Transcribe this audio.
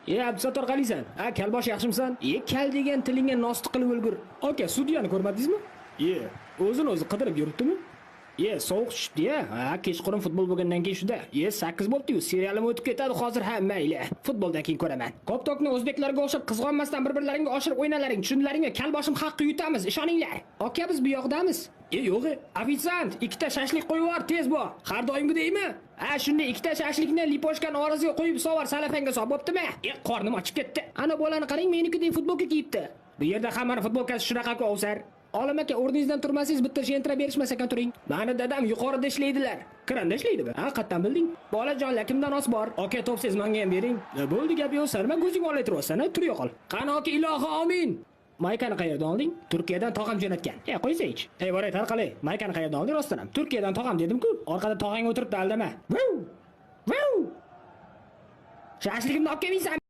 E, Abdusattor, qalaysan? Ha, kalbosh, yaxshimisan? E, kal degan tilingga nosti qilib o'lgur. Aka, sudyani ko'rmadingizmi? E, o'zini o'zi qidirib yuribdimi? E, sovuq tushibdi-ya. Ha, kechqurun futbol bo'lgandan keyin shuda. E, 8 bo'libdi-yu, serialim o'tib ketadi hozir. Ha, mayli. Futboldan keyin ko'raman. Koptokni o'zbeklarga o'xshab qizg'onmasdan bir-birlaringga oshirib o'ynalaring. Tushundilaringmi? Kalboshim haqqi yutamiz, ishoninglar. Aka, biz bu yoqdamiz. E, yo'q. Ofitsiant, ikkita shashlik qo'yib yubor, tez bo. Har doimgidaymi? Ha, shunday ikkita shashlikni liposhkani orasiga qo'yib sovar, salafanga solib bo'ptimi? E, qornim ochib ketdi. Ana bolani qarang, menikidek futbolka kiyibdi. Bu yerda hammani futbolkasi shunaqa-ku, ovsar. Olim aka, o'rningizdan turmasangiz bitta jentra berishmas ekan, turing. Mani dadam yuqorida ishlaydilar. Kranda ishlaydimi? Ha, qayerdan bilding? Bolajonlar, kimdan os bor? Aka, topsangiz menga ham bering. E, bo'ldi, gap yo'q, san nima ko'zing olaytiryapsan, ha? Tur yo'qol. Qani aka, ilohi amin. Maykani qayerdan olding? Turkiyadan tog'am jo'natgan. E, qo'ysaychi. Ey, boray, tarqalay. Maykani qayerdan olding rostdan ham? Turkiyadan tog'am dedim-ku. Orqada tog'ang o'tiribdi, aldama. Vau! Vau! Shashligimni olib kelmaysan.